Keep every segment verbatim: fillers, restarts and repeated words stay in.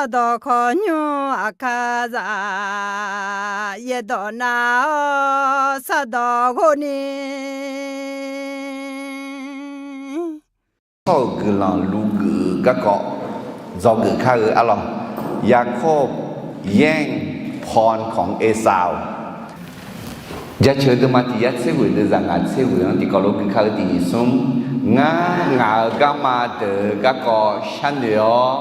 Sardawq khawqnymr aqkar zaq, yaerdawq nav-awr sardawq ghov ni. Tsawrhaq-euq guiqlanq luf geuf-eu garkawv dzawgeuf kar-eu arlawq. ยาโคบแย่งพรของเอซาว Jaceuq deuvma tiq yar tser ghoeq deuv zaq ngaq tser ghoeq-anr tiqkawv lof gui kar-eu tiq nyiq smr. Ngar ngaq-euq garma deuq-eu garkawv sharnoeq-awr,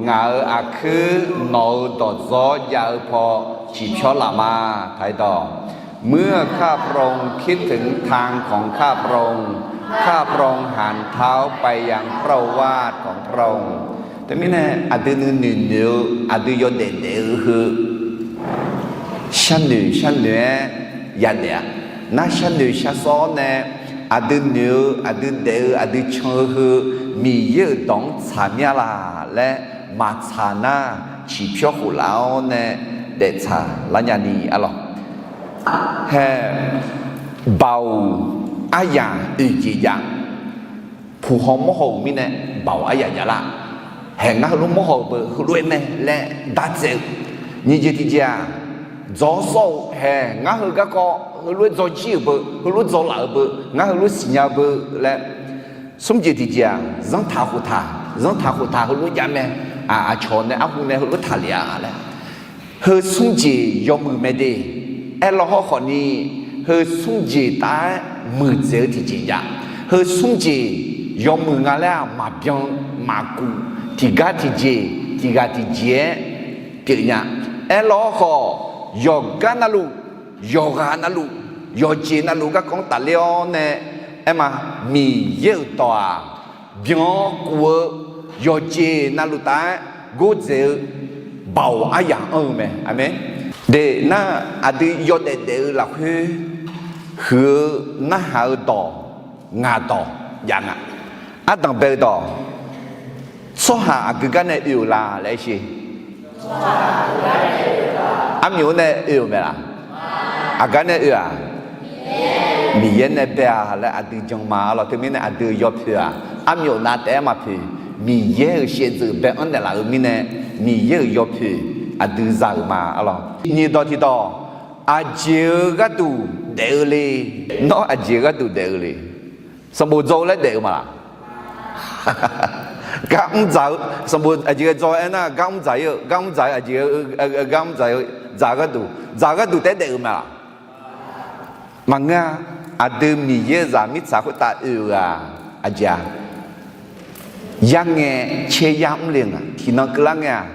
ngaq-euq aqkuir nawq-euq dawqdzawr jav-eu paw ciqpyawr laf ma. Taqdawq, เมื่อข้าพระองค์คิดถึงทางของข้าพระองค์ ข้าพระองค์หันเท้าไปยังพระโอวาทของพระองค์ Teumirnae aqdui nuinoeq noeq-eu, aqdui yawdaef daef-eu heu sharnoeq sharnoeq-aer yadaef-a. Nar sharnoeq sharsawr-awr nae aqdui noeq-eu, aqdui daef-eu, aqdui can-eu heu Miqyaer-euq dawq-anr tsaq mir-a laq laer maqtsaq nar, ciqpyawr khof laf-awr nae daeftsaq lar nya ni arlawq. Hae, baoq aryaq oeq jeq jav. Puq haw mawr haw-euq mirnae baoq aryaq jav lar. Hae, ngar heulof mawr haw-euq beu heulof-aer mae laer dartsaev-eu. Nyiq jeq tiq jeq-aq, dzaw sawr-eu, hae, ngar heu garkawv heulof-aer dzaw jir-euq beu, heulof dzaw laf-euq beu, ngar heulof siqnya-eu beu laer. Smr jeq tiq jeq-aq, zanrtaq khoftaq, zanrtaq khoftaq heulof jav mae. Aq, aqcawq nae arhu nae heulof taqlef-a laer. Heu smr jeq yawmuiq mae de. Aerlawr hawrkhawf ni, heu smr jeq taf-aer muiqdzaeq-eu tiqjeq jav. Heu smr jeq yawmuiq nga laer-aq maqbyan maqkuf, tiqgar tiqjeq, tiqghaq tiqjeq-aer pyeuf nya. Aerlawr hawrkhawf, yawqgar navluf, yawqghaq navluf, yawqjeq navluf garkawv-anr tafler-awr nae, aer ma, Miqyaer-euq dawq-aq, byan-awr kuv-eu yawqjeq navluf taf-aer gordzaeq-eu baoq aryaq anr-eu mae. Aqmeq. De nar, aqdui yawdaef daef-eu lafkhoer huiq-eu narhaq-eu dawq, ngaq dawq jav nga. Ardanq bae-eu dawq, tsawrhaq aqgeu gar nae oe-euq la laer aer sher. Armyawf-anr nae oe-euq mae laq? Aqgar nae oe-aq? Miqyaer nae bae-a laer aqdui jan ma arlawq. Teumirnae aqdui yawpoeq-aq, armyawf nav taef-aer maqpoeq. Miqyaer-euq shaevdzeuf bae-anr naeqlaf-euq mirnae, Miqyaer-euq yawpoeq aqdui za-euq ma arlawq. Nyiq dawq tiqdawq, aqjeq-eu gharduq daef-eu le. Nawr aqjeq-eu gharduq daef-eu le. Sanqbof dzaw-eu laer daef-eu ma laq? Gar mr dzaq-eu, sanqbof aqjeq ghae dzaw aernar, gar mr dzaq-ir-eu, gar mr dzaq-eu aqjeq, gar mr dzaq-eu, dzaq-eu gharduq, dzaq-eu gharduq taef-aer daef-eu ma laq? Maqngeur-a. Aqdui Miqyaer-euq zaq mirtsaq khoertav oe-euq-aq, aqjeq-a, yarngae caer yar mr le-eu nga. Tiqnan keuvlar ngae-aq,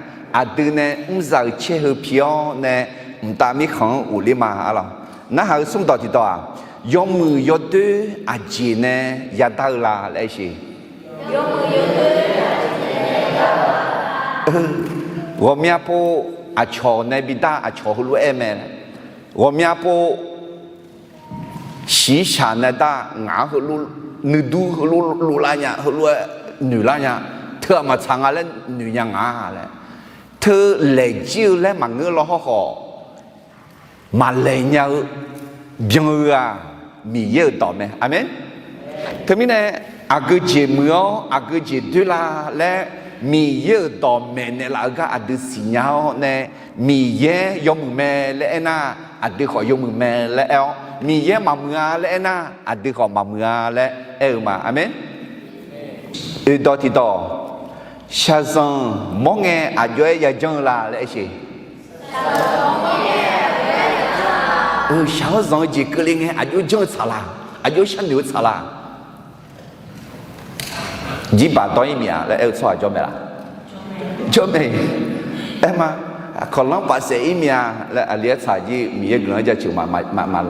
aqdui nae mrzaq-euq caer heu pi-awr nae mqtav mirkhanq-anr ghofler ma arlawq. Narhaq-eu smr dawq tiqdawq-aq, yawmuiq yawdoer aqjeq nae yadar-eu la laer aer sher. Ghawqmya pov aqcawq nae bidar, aqcawq heulof-aer mae. Ghawqmya pov shiqshaq nae dar, ngaq-anr heulof nuidur, heulof loflar nya, heulof-aer noeqlar nya, teu-aq maqtsaq nga laer noeq nya nga laer, teu laeq jir-eu laer maqngeur law hawrkhawf, maqlaeq nya-eu byan-eu-aq, Miqyaer-euq dawq mae. Aqmeq. Teumirnae, aqgeu jeq muiq-awr aqgeu jeq doer la laer, Miqyaer-euq dawq maeqnaeq laf-eu gar aqdui siqnya-awr nae, Miqyaer yawmuiq mae laer aernar, aqdui khawf yawmuiq mae laer aer-awr, Miqyaer maqmuiq-a laer aernar, aqdui khawf maqmuiq-a laer aer-eu ma. Aqmeq. Oeqdawq tiqdawq, shaqzanq mawr ngae aqjox-aer yajanr-eu la laer aer sher. Shaq-awr zanq-eu jeq keuvle ngae aqjox janr-eu tsaq la? Aqjox sharnoeq-eu tsaq la? Jirbaq dawr-ir miq-a laer aer-eu tsawrhaq jawr mae laq? Jawr mae. Aer ma, kawqlanr paf saef-ir miq-a laer aqli-aer tsaq jir Miqyaer guiqlanq-anr jaceuq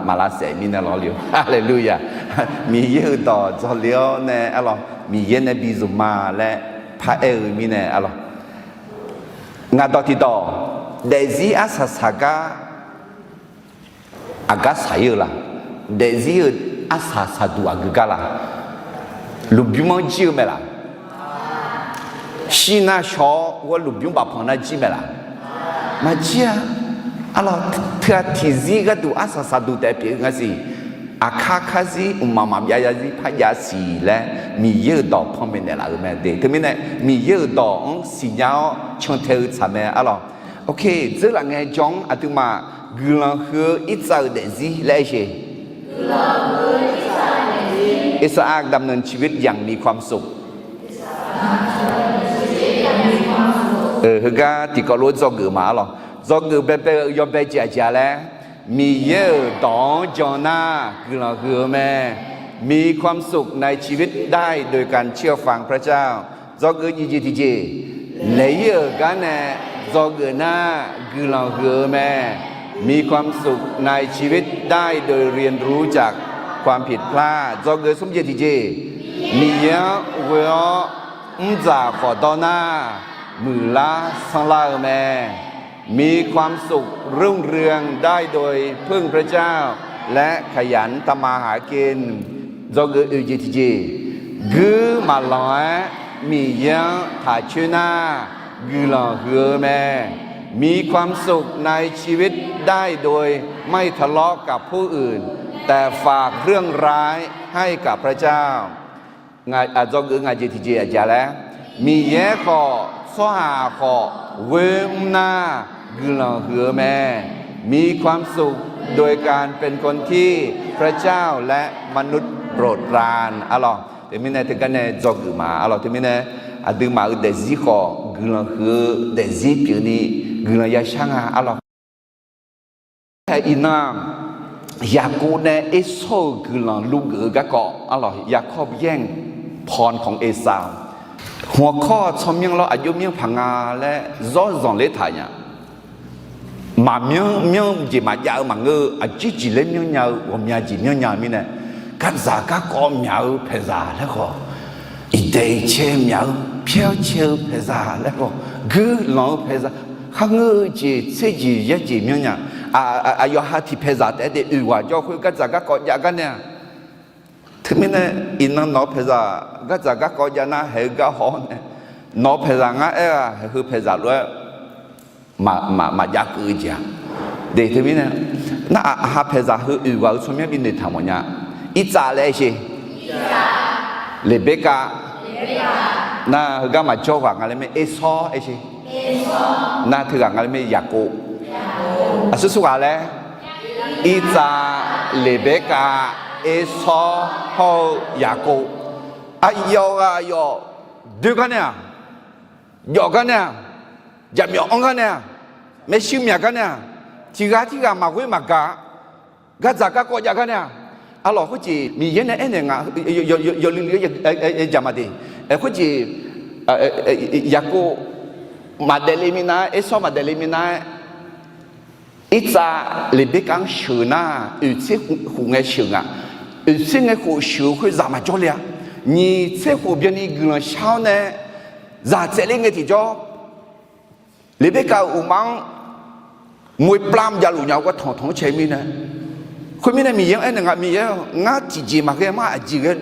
maqlavsaef mirnae lawrle-eu. Haleluya. Miqyaer-euq dawq dzawle-awr nae arlawq, Miqyaer nae bi zmq ma laer paraer-eu mirnae arlawq. Ngaq dawq tiqdawq, daefzir arsaq saqgar aqgar saq-ir-eu la? Daefzir-eu arsaq saqduq aqgeu gar la? Lmqbymr-anr jir-eu mae laq? Shir nar shaw-awr ghawr lmqbymr bafpanq nar jir mae laq? Maqjir-a. Arlawq, teu-aq tiqzir gharduq arsaq saqduq taef pyeuf-eu nga siq. Aqkar karzir mqmaq maqbyav zarzir par jav siq laer Miqyaer-euq dawq panmaeq naeqlaf-euq mae de. Teumirnae Miqyaer-euq dawq-anr siqnya-awr cantae-eu tsaq mae arlawq. Ok, dzeurlaf ngae jan-anr aqduimaf guiqlanq huiq-eu Irtsav-euq daefzir laer aer-eu sheq. อิสราเอลดำเนินชีวิตอย่างมีความสุข Heugar tiqkawv lof-aer dzawgeuf ma arlawq. Dzawgeuf baebae-eu yawbae jeq aqjeq-a laer, Miqyaer-euq dawq-anr jan nar guiqlanq huiq-eu mae. มีความสุขในชีวิตได้โดยการเชื่อฟังพระเจ้า Dzawgeuf nyiq jeq tiqjeq, laeq-ir-euq gar nae dzawgeuf nar guiqlanq huiq-eu mae. มีความสุขในชีวิตได้โดยเรียนรู้จากความผิดพลาด Dzawgeuf smr jeq tiqjeq, Miqyaer-anr ghoe-awr mrdzaq khawf dawr nar muiqlar sanrlar-eu mae. มีความสุขรุ่งเรืองได้โดยพึ่งพระเจ้า และขยันทำมาหากิน Dzawgeuf oeq jeq tiqjeq, guir maqlanq-aer Miqyaer-anr taq coer nar guiqlanq huiq-eu mae. มีความสุขในชีวิตได้โดยไม่ทะเลาะกับผู้อื่น แต่ฝากเรื่องร้ายให้กับพระเจ้า Dzawgeuf ngaq jeq tiqjeq aqjeq-a laer, Miqyaer khawf tsawrhaq khawf ghoer mr nar guiqlanq huiq-eu mae. มีความสุขโดยการเป็นคนที่พระเจ้าและมนุษย์โปรดปราน arlawq. Teumirnae teugar nae dzawgeuf ma arlawq. Teumirnae aqduimaf-euq daefzir khawf guiqlanq huiq-eu daefzir pyeufni guiqlanq yashar nga arlawq. Hae iqnan Yaqkov nae Ersawr-euq guiqlanq luvgeuf-eu garkawv arlawq, ยากอบแย่งพรของเอซาว Hmq-awr kawr tsawrmyanr lawr aqjox myanr paq nga laer zawr zanqler taq nya. Maqmyanr myanr jeq maqjav-eu maqngeur-eu aqjir jeq laer myanr nya-eu ghawqmya jeq myanr nya-eu mirnae, gardzaq garkawv myaq-eu paeqzaq laer khawf, iqdaeq iqcae myaq-eu pyaer-awr cae-eu paeqzaq laer khawf, guirlanq-eu paeqzaq, kharngeur-eu jeq tser jeq yar jeq myanr nya. Aqyawf ha tiq paeqzaq taef-aer de oeq ghaq jawr khoer gardzaq garkawv jav gar nae-aq, teumirnae iqnan nawq-eu paeqzaq gardzaq garkawv jav nar haeq-eu gar haw-awr nae, nawq-eu paeqzaq ngar aer-aq haeq heu paeqzaq lof-aer maqjav keuv-eu jeq-aq. De teumirnae, nar aqha paeqzaq heu oeq ghaq-eu tsawrmyanr binoeq taq mawf nya. Irtsav laer aer sheq. Leqberkav. Nar heugar maqjawr ghaq nga laer mae Ersawr aer sheq. Nar teughaq nga laer mae Yaqkov. Aqsur sur ghaq laer, Irtsav, Leqberkav, Ersawr hawr-eu Yaqkov. Aqyawf ghaq yawf doer gar nae-aq, jawf gar nae-aq, jaqmyawf anr gar nae-aq, maershuir myaq gar nae-aq, tiq ghaq tirghaq maqghoer maqgaq, gardzaq garkawv jav gar nae-aq, arlawq khoerjeq Miqyaer nae aernaeq nga, yawluiv luiv-aer jaq ma de. Khoerjeq Yaqkov maqdaef le minav-aer, Ersawr maqdaef le minav-aer, Irtsav Leqberkav-anr sheuq nar oeq tser khof ngae sheuq nga. Oeq tser ngae khof sheuq-eu khoer zaq maqjawr le-a. Nyiq tser khof byanni guiqlanq shar-awr nae zaq tsaevler ngae tiqjawr, Leqberkav-euq uqma-anr moe plam javluf nya-eu gar tanqtanq-anr cae mirnae, khoermirnae Miqyaer-anr aernaeq nga, Miqyaer-aq, ngar tiqjeq maqghae mar aqjeq ghae